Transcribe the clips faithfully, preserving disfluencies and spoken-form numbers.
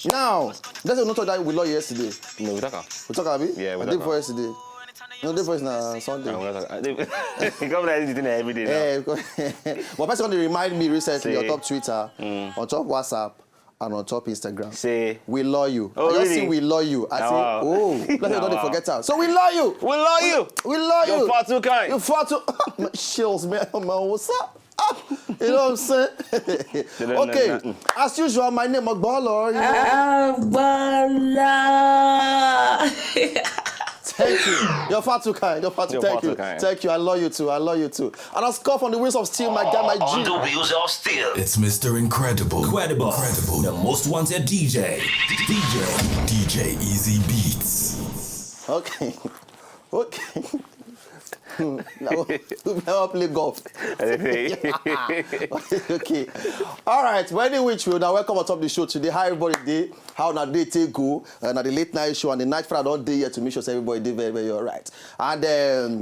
Now, that's not that we love yesterday. No, we talk am. We talk, abi? Yeah, we I talk did am. for yesterday. No, I did for yesterday na Sunday. No, we talk am. I dey- You come like this thing every day now. Eh, one person come dey remind me recently on Say- top Twitter, on top WhatsApp, and on top Instagram. Say, We love you. Oh, I just really? see we love you. I Now, say, wow. Oh, let's Now, not wow. Forget out. So we love you. We love you. We love You're you. Far too kind. You far too. Chills, man. Man, what's up? Ah, you know what I'm saying? They don't know Okay. Nothing. As usual, my name is Ogbolo. Agbala. Thank you. You're far too kind. You're far too. You're Thank far you. Too kind. Thank you. I love you too. I love you too. And I score from the wings of steel, my guy, my On G. The wheels of steel. It's Mister Incredible. Credible. Credible. The most wanted D J. D J. D J Easy Beats. Okay. Okay. Now, we never play golf. Okay. All right. Well, anyway, we now welcome on top of the show today. How everybody dey? How na day take go? Uh, na the late night show and the night Friday don dey here to make sure say everybody dey very, very all right. And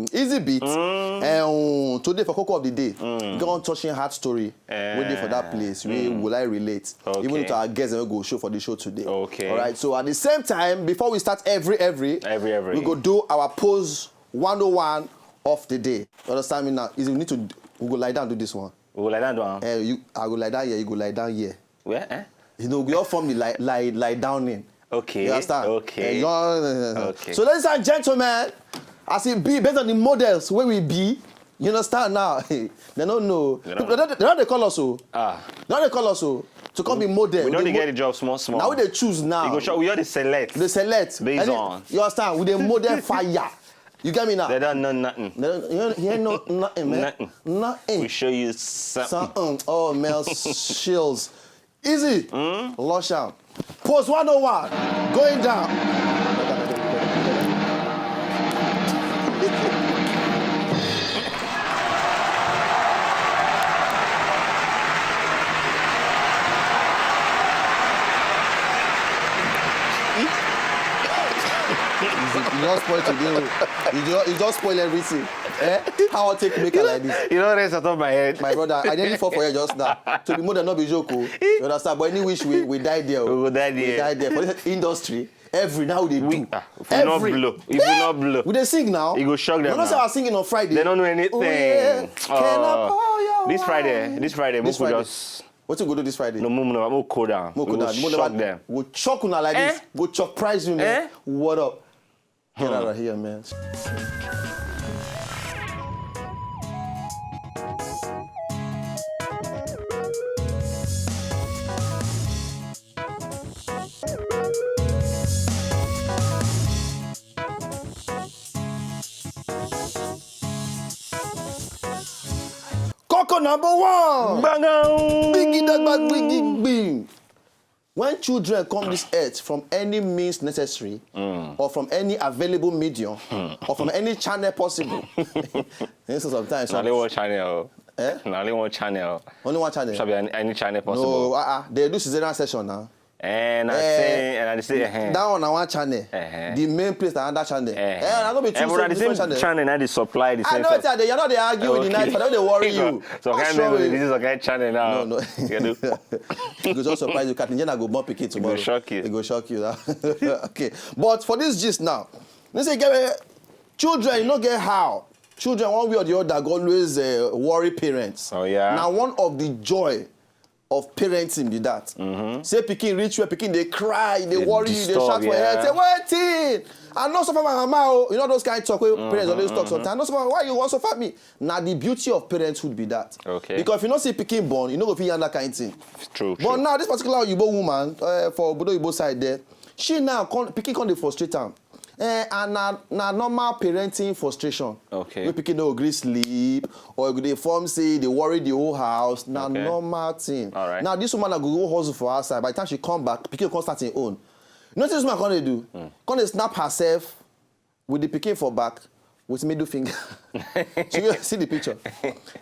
um, Easy Beat. Um, today for Koko of the Day, we got one touching heart story. Wey dey for that place. Wey will I relate? Even Okay. to our guests wey go show for the show today. Okay. All right. So at the same time, before we start every every, Every, every. We go do our pose one oh one of the day. You understand me now? Is we need to we go lie down do this one. We go lie down do am. Eh, you I go lie down here. You go lie down here. Where? Eh? You know, we all form the lie lie lie down in. Okay. You understand? Okay. Eh, you all- Okay. So, ladies and gentlemen, as it be based on the models where we be, you understand now? They don't know. They don't don't, they don't dey call us so. Ah. They don't dey call us so to come be model. We don't They dey mo- get the job small small. Now we dey choose now. You go show we all dey select. They select. Based Any- on. You understand? We dey model fire. You get me now? They don't know nothing. They don't- You hear no nothing, man. Nothing. Nothing. We show you something. Something. Oh, Mel Shields. Easy. Lush am. Post one oh one. Going down. You just spoil today. You just, you just spoil everything. Eh? How I take make am like this? You don't rest on top of my head. My brother, I nearly fall for you just now. To be more than not be joke. Oh. You understand? But any which way, we die there. Oh. We go die there. We die there. For this industry, every now they do. Ah, if we not Every- blow, if we not blow, We dey sing now. You go shock them You know now. say I was singing on Friday. They don't know anything. Oh, yeah. Can I Oh. pour your This wine? Friday, this Friday, This we Friday. just What you go do this Friday? No, move, no, we'll cool down. Mo We cool go down. Mo shock never- them. Go choke una like this. Eh? Go chop prize you, man. Eh? What up? Get out of here, man. Koko number one. Bang! Biggie dagba biggie bing. When children come this earth from any means necessary or from any available medium or from any channel possible. This is sometimes Na only one channel. Eh? Na only one channel. Only one channel. Should be any, any channel possible. No, uh-uh. They do cesarean section now. And I Eh, say, and I say, eh. That one na one channel. Eh. The main place na another channel. Eh. Eh, I no be Eh, true but say at the different same channel. Channel, now they supply the I same know stuff. that they, you know they argue with the Okay. night, but they worry you. So What's kind wrong of with this you? Is a kind channel now. No, no. You do. It go just surprise you. Captain Jenna go born pikin tomorrow. shock you. It go shock you. Okay. But for this gist now, they say get children, you no get how. Children, one way or the other, go always uh, worry parents. Oh, yeah? Now, one of the joy of parenting be that. Say pikin reach where pikin they cry, they They worry you, they disturb, shout for help. Yeah. Say, "Waiting! I no suffer my mama." Oh. You know those kind of talk where parents always talk sometimes. "No suffer, why you want suffer me?" Now, the beauty of parenthood be that. Okay. Because if you no see pikin born, you no go fit yarn that kind of thing. True, But true. Now, this particular Oyibo woman uh, for Obodo Oyibo side there, she now come, pikin come dey frustrate am. Eh, and na na normal parenting frustration. Okay. Wey pikin no gree sleep, or you go dey form say dey worry the whole house. Na Okay. Normal thing. All right. Now this woman na go go hustle for outside. By the time she come back, pikin come start im own. You know what this woman come dey do? Come dey snap herself with the pikin for back with middle finger. She go see the picture.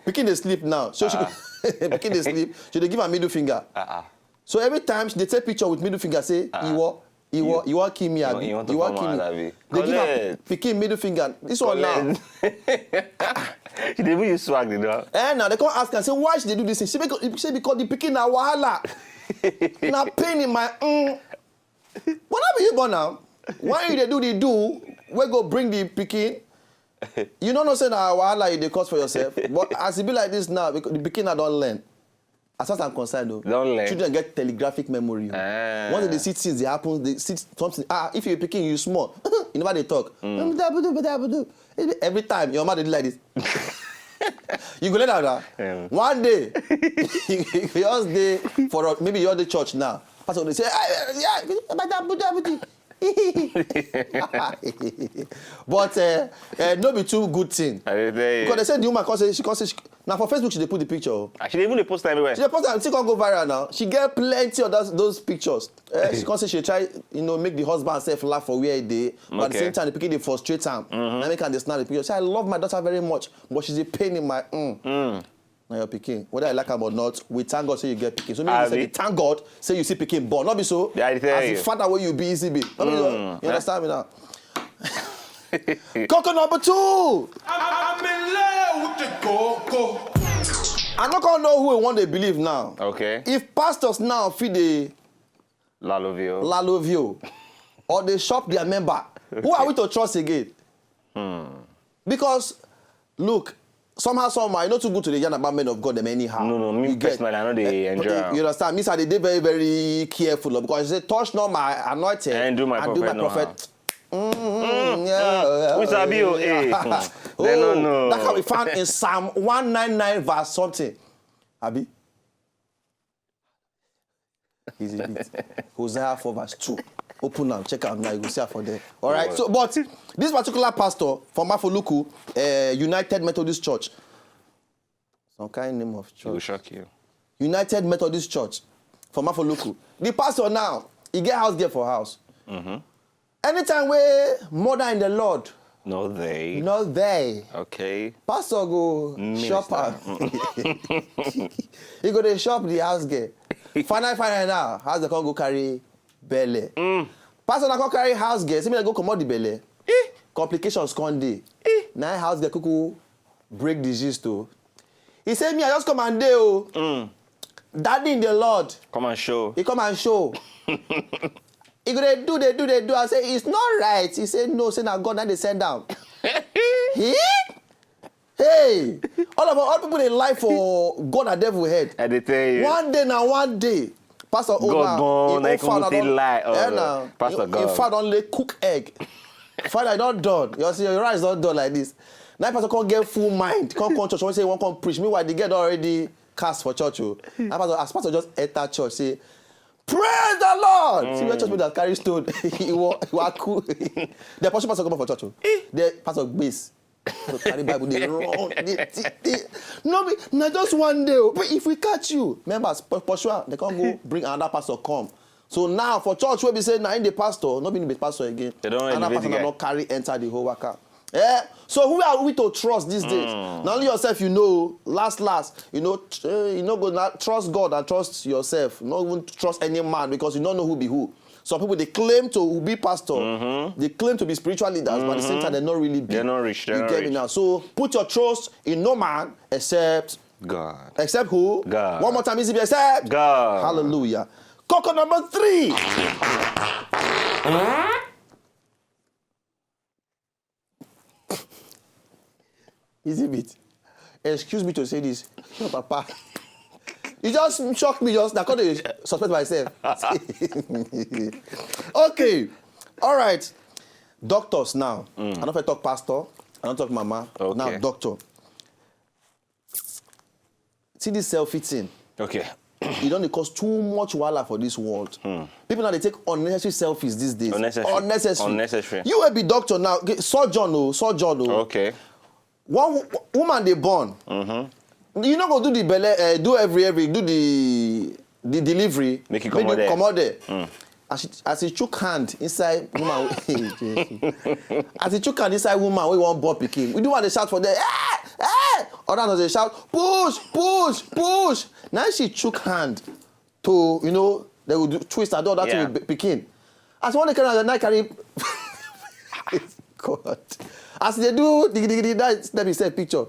Pikin dey sleep now. So she pikin dey sleep. She dey give her middle finger. Uh-uh. So every time she dey take picture with middle finger, say, "Iwo, Iwo, you wan kill me, abi? You want to You wan come kill out, me." abi? They give her Collect. Pikin middle finger. This one now. She dey even use swag, you know. Eh, now they come ask am say why she dey do this thing. She make, she say because the pikin na wahala. Na pain in my mm. But no be you born am. Why you dey do the do wey go bring the pikin? You no know say na wahala you dey cause for yourself. But as e be like this now, because the pikin na don learn. As far as I'm concerned, though, Don learn. Children get telegraphic memory. Ah. Once they see things, they happen. They see something. Ah, if you pikin, you small. You never dey talk. Every time your mother dey do like this. You go let out that. Yeah. One day, you just dey for a- maybe you dey church now. Pastor go dey say, "Ah, yeah, yeah, but uh, uh, no be too good thing." I dey tell you. Because they say the woman come say she come say she, now for Facebook she dey put the picture. Oh. Ah, she dey even dey post am everywhere. She dey post am, she come go viral now. She get plenty of those, those pictures. Eh, she come say she try, you know, make the husband sef laugh for where he dey. But at the Okay. Same time, the pikin dey frustrate am. Now make am dey snap the picture. Say, "I love my daughter very much, but she's a pain in my mm." Now your pikin, whether I like am or not, we thank God say you get pikin. So maybe say Abi. we thank God say you see pikin born. Not be so. Yeah, I tell As you. A father wey you be, easy be. Not be so. Mm. You understand me now? Coco number two. I'm in love with the coco. I no come know who we want to believe now. Okay. If pastors now fit dey Lalovio. lalovio or dey shop their member, who are we to trust again? Because look, somehow, somehow, e no too good to dey yarn about men of God dem anyhow. No, no, me You get? Personally, I no dey Eh, enjoy am. You understand? Me, sir, I dey dey very, very careful, oh, because I say, "Touch not my anointed And do my prophet no harm. Mm, yeah, We sabi o, eh. yeah. They no Oh, know. That can be found in Psalm one nine nine verse something. Abi? Easy bit. Hosea four verse two. Open am, check am now, you go see am for there. All right. So, but this particular pastor from Afoluku, uh, United Methodist Church, some kind name of It will church. Shock you. United Methodist Church from Afoluku. The pastor now, he get house girl for house. Anytime wey mother in the Lord, No, they. not there. Okay. Pastor go Minister. Shop am. He go dey shop the house girl. Final, final now, house girl come go carry belle. Pastor na come carry house girl. Say me go comot the belle. Complications come dey. Na house girl kuku break the gist o. He say, "Me, I just come and dey o. Daddy in the Lord." Come and show. He come and show. He go dey do, dey do, dey do. I say, "It's not right." He say, "No, say na God na dey send am." He? Hey! All of all people dey lie for God and devil head. I dey tell you. One day na one day. Pastor God gone, na him come take lie. Yeah, Oh, na. Pastor In- God. In fact, only cook egg. Father, I don done. You see, your rice don done like this. Now pastor come get full mind. Come come church. One say he wan come preach. Meanwhile, the girl don already cast for church. Oh. Now pastor, as pastor just enter church, say, "Praise the Lord!" See where church people carry stone. He wa- he wa cool. The apostle pastor come out for church. Oh. The pastor base. So carry Bible, they run. They, they, they, no, be, na just one day. Oh. But if we catch you, members, pu- pursue am. They can't go bring another pastor come. So now for church, where we say, "Na in the pastor," not being the pastor again. They don't Another elevate pastor the na guy. Not carry enter the whole waka. Eh? So who are we to trust these days? Not only yourself, you know. Last, last, you know, tr- eh, you know, go now trust God and trust yourself. Not even trust any man because you don't know who be who. Some people they claim to be pastor, they claim to be spiritual leaders, but at the same time they're not really be. They're not rich, they're You not get me rich. Now? So put your trust in no man except God. Except who? God. One more time, easy, except God. Hallelujah. Coco number three. Easy bit. Excuse me to say this. Your papa. You just shocked me just. I couldn't suspect myself. Okay. All right. Doctors now. I don't talk pastor. I don't talk mama. Okay. Now doctor. See this selfie thing. Okay. E don dey cause too much wahala for this world. People now dey take unnecessary selfies these days. Unnecessary. Unnecessary. Unnecessary. You wey be doctor now, okay, surgeon o, surgeon o. Okay. One wo- woman dey born. You no go do the belle, uh, do every every, do the the delivery. Make you comot there. Comot there. As she as she chook hand inside woman, Jesus. As she chook hand inside woman wey wan born pikin, we do one dey shout for there, eh, eh. Other ones dey shout, push, push, push. Now she chook hand to, you know, they go do twist and do other Yeah. thing with pikin. As one dey carry, na carry. God. As they do digidi, that let me say picture.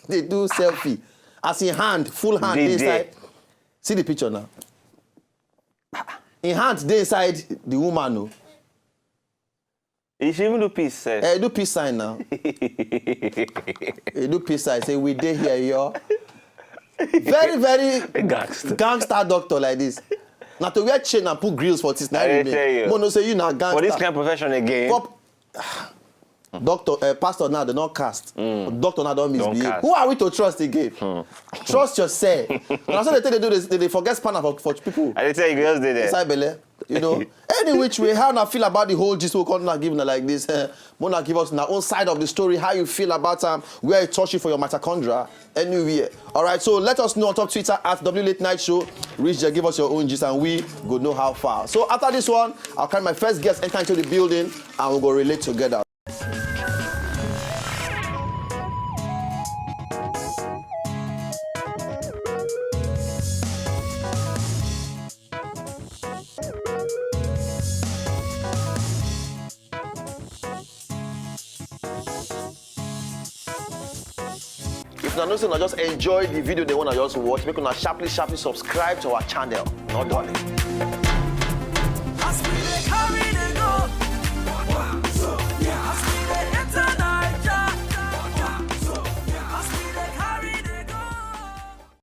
They do selfie. As in hand, full hand Dey dey there. Inside. See the picture now. In hand dey inside the woman o. You should even do peace sef. Eh, do peace sign now. Eh, do peace sign. Say we dey here, yo. Very, very Gangster. Gangster doctor like this. Na to wear chain and put grills for this. Na I you dey tell you. Mo know say you na gangster. For this kind of profession again. Pop. Doctor, uh, pastor now they don cast. Doctor now don misbehave. Cast. Who are we to trust again? Trust yourself. Na so they take dey do this. They, they forget spanner for, for people. I dey tell you, girls dey there. Inside belle. You know, any which way, how una feel about the whole gist wey come una give una like this? Eh, una give us una own side of the story, how you feel about am, where it touch you for your mitochondria, anywhere. All right, so let us know on top Twitter at W Late Night Show. Reach there, give us your own gist, and we go know how far. So after this one, I'll carry my first guest enter into the building, and we go relate together. If una know say una just enjoy the video they wanna just watch, make una sharply sharply subscribe to our channel. Not done.